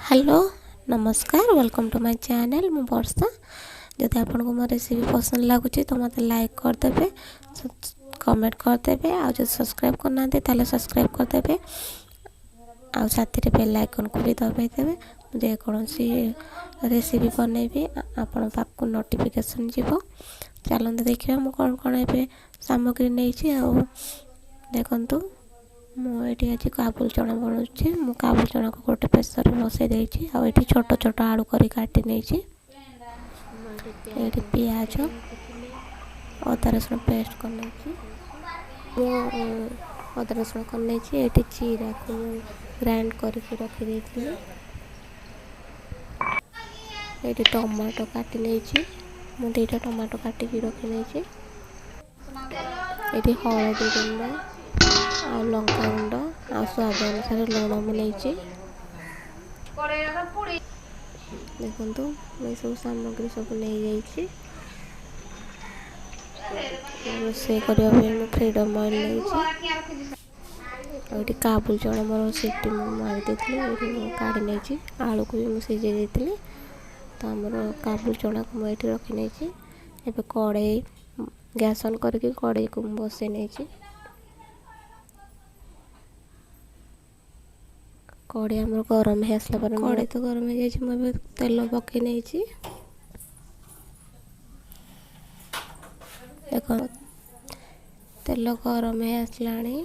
Hello, ନମସ୍କାର, welcome to my channel. ମୁଁ ବର୍ଷା। ଯଦି ଆପଣଙ୍କୁ ମୋ ରେସିପି ପସନ୍ଦ ଲାଗୁଛି, ତ ମୋତେ ଲାଇକ୍ କରିଦେବେ, କମେଣ୍ଟ କରିଦେବେ ଆଉ ଯଦି ସବସ୍କ୍ରାଇବ୍ କରିନାହାନ୍ତି, ତାହେଲେ ସବସ୍କ୍ରାଇବ୍ କରିଦେବେ ଆଉ ସାଥିରେ ବେଲ୍ ଆଇକନ୍କୁ ବି ଦବାଇ ଦେବେ। ମୁଁ ଯେକୌଣସି ରେସିପି ବନେଇବି, ଆପଣଙ୍କ ପାଖକୁ ନୋଟିଫିକେସନ୍ ଯିବ। ଚାଲନ୍ତୁ ଦେଖିବା ମୁଁ କ'ଣ କ'ଣ ଏବେ ସାମଗ୍ରୀ ନେଇଛି। ଆଉ ଦେଖନ୍ତୁ, ମୁଁ ଏଇଠି ଆଜି କାବୁଲ ଚଣା ବନାଉଛି। ମୁଁ କାବୁଲ ଚଣାକୁ ଗୋଟେ ପ୍ରେସରରେ ବସାଇ ଦେଇଛି ଆଉ ଏଇଠି ଛୋଟ ଛୋଟ ଆଳୁ କରି କାଟି ନେଇଛି। ଏଇଠି ପିଆଜ, ଅଦା ରସୁଣ ପେଷ୍ଟ କରିନେଇଛି। ମୁଁ ଅଦା ରସୁଣ କରିନେଇଛି। ଏଇଠି ଜିରାକୁ ମୁଁ ଗ୍ରାଇଣ୍ଡ କରିକି ରଖିଦେଇଥିଲି। ଏଇଠି ଟମାଟୋ କାଟି ନେଇଛି। ମୁଁ 2ଟା ଟମାଟୋ କାଟିକି ରଖିନେଇଛି। ଏଇଠି ହଳଦୀ ଗୁଣ୍ଡ ଆଉ ଲଙ୍କା ଗୁଣ୍ଡ ଆଉ ସ୍ୱାଦ ଅନୁସାରେ ଲୁଣ ମୁଁ ନେଇଛି। ଦେଖନ୍ତୁ, ମୁଁ ଏସବୁ ସାମଗ୍ରୀ ସବୁ ନେଇଯାଇଛି। ରୋଷେଇ କରିବା ପାଇଁ ମୁଁ ଫ୍ରିଡ଼ମ୍ ଅଏଲ୍ ନେଇଛି। ଆଉ ଏଠି କାବୁଲ ଚଣା ମୋର ସିଟି ମୁଁ ମାରି ଦେଇଥିଲି, ଏଇଠି ମୁଁ କାଢ଼ି ନେଇଛି। ଆଳୁକୁ ବି ମୁଁ ସିଝେଇ ଦେଇଥିଲି। ତ ଆମର କାବୁଲ ଚଣାକୁ ମୁଁ ଏଇଠି ରଖିନେଇଛି। ଏବେ କଡ଼େଇ ଗ୍ୟାସ୍ ଅନ୍ କରିକି କଡ଼େଇକୁ ମୁଁ ବସେଇ ନେଇଛି। କଡ଼େଇ ଆମର ଗରମ ହେଇ ଆସିଲା ପରେ, କଡ଼େଇ ତ ଗରମ ହେଇଯାଇଛି, ମୁଁ ଏବେ ତେଲ ପକେଇ ନେଇଛି। ଦେଖ, ତେଲ ଗରମ ହେଇ ଆସିଲାଣି।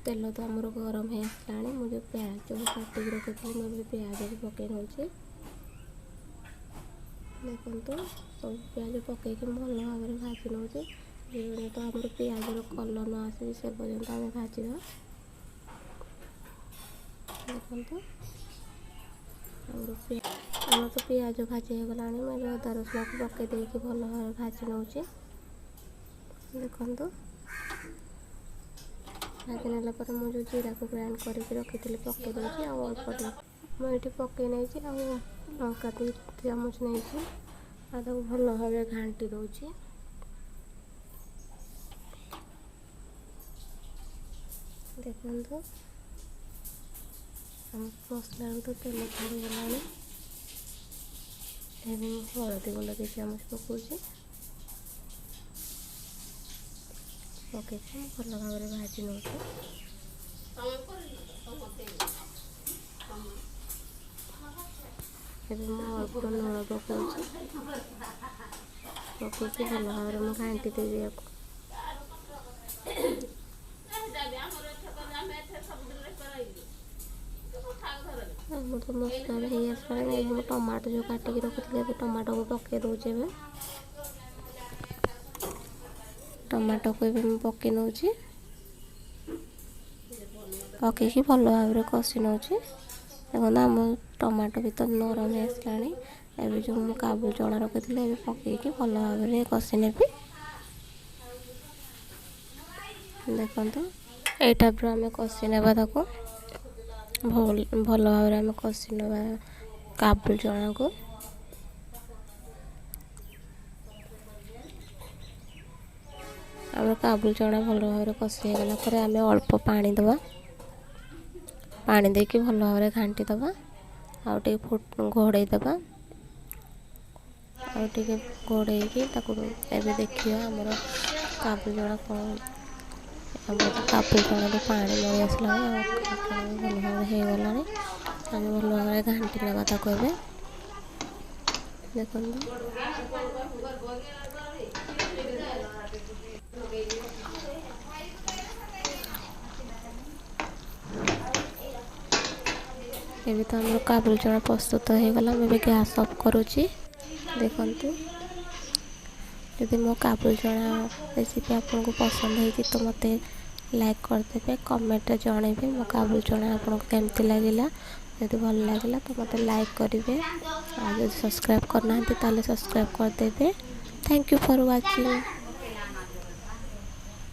ତେଲ ତ ଆମର ଗରମ ହେଇ ଆସିଲାଣି। ମୁଁ ଯେଉଁ ପିଆଜକୁ କାଟିକି ରଖିଥିଲି, ମୁଁ ଏବେ ପିଆଜକୁ ପକେଇ ନେଉଛି। ଦେଖନ୍ତୁ, ସବୁ ପିଆଜ ପକେଇକି ମୁଁ ଭଲ ଭାବରେ ଭାଜି ନେଉଛି। ଯେପର୍ଯ୍ୟନ୍ତ ଆମର ପିଆଜର କଲର୍ ନ ଆସିଛି, ସେ ପର୍ଯ୍ୟନ୍ତ ଆମେ ଭାଜିବା। ଦେଖନ୍ତୁ, ଆମର ତ ପିଆଜ ଭାଜି ହେଇଗଲାଣି। ମୁଁ ଏବେ ଅଦା ରସୁଣକୁ ପକେଇ ଦେଇକି ଭଲ ଭାବରେ ଭାଜି ନେଉଛି। ଦେଖନ୍ତୁ, ଭାଜି ନେଲା ପରେ ମୁଁ ଯେଉଁ ଜିରାକୁ ଗ୍ରାଇଣ୍ଡ କରିକି ରଖିଥିଲି, ପକେଇ ଦେଉଛି। ଆଉ ଅଳ୍ପ ଟିକେ ମୁଁ ଏଇଠି ପକେଇ ନେଇଛି ଆଉ ଲଙ୍କା 2 ଚାମଚ ନେଇଛି ଆଉ ତାକୁ ଭଲ ଭାବରେ ଘାଣ୍ଟି ଦେଉଛି। ଦେଖନ୍ତୁ, ଆମ ମସଲାରୁ ତ ତେଲ ଛାଡ଼ିଗଲାଣି। ଏବେ ମୁଁ ହଳଦୀ ଗୁଣ୍ଡ 2 ଚାମଚ ପକାଉଛି। ପକାଇକି ମୁଁ ଭଲ ଭାବରେ ଭାଜି ନେଉଛି। ଏବେ ମୁଁ ଅଳ୍ପ ଲୁଣ ପକାଉଛି। ପକାଇକି ଭଲ ଭାବରେ ମୁଁ ଘାଣ୍ଟି ଦେବି ୟାକୁ। ଆମର ତ ମସଲା ବି ହେଇ ଆସିଲାଣି। ଏବେ ମୁଁ ଟମାଟୋ ଯେଉଁ କାଟିକି ରଖିଥିଲି, ଏବେ ଟମାଟୋକୁ ପକାଇ ଦେଉଛି। ଏବେ ଟମାଟୋକୁ ଏବେ ମୁଁ ପକାଇ ନେଉଛି। ପକାଇକି ଭଲ ଭାବରେ କଷି ନେଉଛି। ଦେଖନ୍ତୁ, ଆମ ଟମାଟୋ ବି ତ ନରମ ହେଇ ଆସିଲାଣି। ଏବେ ଯେଉଁ ମୁଁ କାବୁଲ ଚଣା ରଖିଥିଲି, ଏବେ ପକାଇକି ଭଲ ଭାବରେ କଷି ନେବି। ଦେଖନ୍ତୁ, ଏଇ ଟାଇପ୍ର ଆମେ କଷି ନେବା ତାକୁ। ଭଲ ଭାବରେ ଆମେ କଷି ନେବା କାବୁଲ ଚଣାକୁ। ଆମର କାବୁଲ ଚଣା ଭଲ ଭାବରେ କଷି ହେଇଗଲା ପରେ ଆମେ ଅଳ୍ପ ପାଣି ଦେବା। ପାଣି ଦେଇକି ଭଲ ଭାବରେ ଘାଣ୍ଟି ଦେବା ଆଉ ଟିକେ ଘୋଡ଼େଇ ଦେବା। ଆଉ ଟିକେ ଘୋଡ଼େଇକି ତାକୁ ଏବେ ଦେଖିବା ଆମର କାବୁଲ ଚଣା କ'ଣ। ଆମର ତ କାବୁଲ ଚଣାରୁ ପାଣି ମରି ଆସିଲାଣି ଆଉ କାବୁଲ ଚଣା ବି ଭଲ ଭାବରେ ହେଇଗଲାଣି। ଆମେ ଭଲ ଭାବରେ ଘାଣ୍ଟି ନେବା ତାକୁ ଏବେ। ଦେଖନ୍ତୁ, ଏବେ ତ ଆମର କାବୁଲ ଚଣା ପ୍ରସ୍ତୁତ ହେଇଗଲା। ମୁଁ ଏବେ ଗ୍ୟାସ୍ ଅଫ୍ କରୁଛି। ଦେଖନ୍ତୁ, ଯଦି ମୋ କାବୁଲ ଚଣା ରେସିପି ଆପଣଙ୍କୁ ପସନ୍ଦ ହେଇଛି, ତ ମୋତେ ଲାଇକ୍ କରିଦେବେ, କମେଣ୍ଟରେ ଜଣେଇବେ ମୋ କାବୁଲ ଚଣା ଆପଣଙ୍କୁ କେମିତି ଲାଗିଲା। ଯଦି ଭଲ ଲାଗିଲା, ତ ମୋତେ ଲାଇକ୍ କରିବେ ଆଉ ଯଦି ସବସ୍କ୍ରାଇବ୍ କରିନାହାନ୍ତି, ତାହେଲେ ସବସ୍କ୍ରାଇବ୍ କରିଦେବେ। Thank you for watching.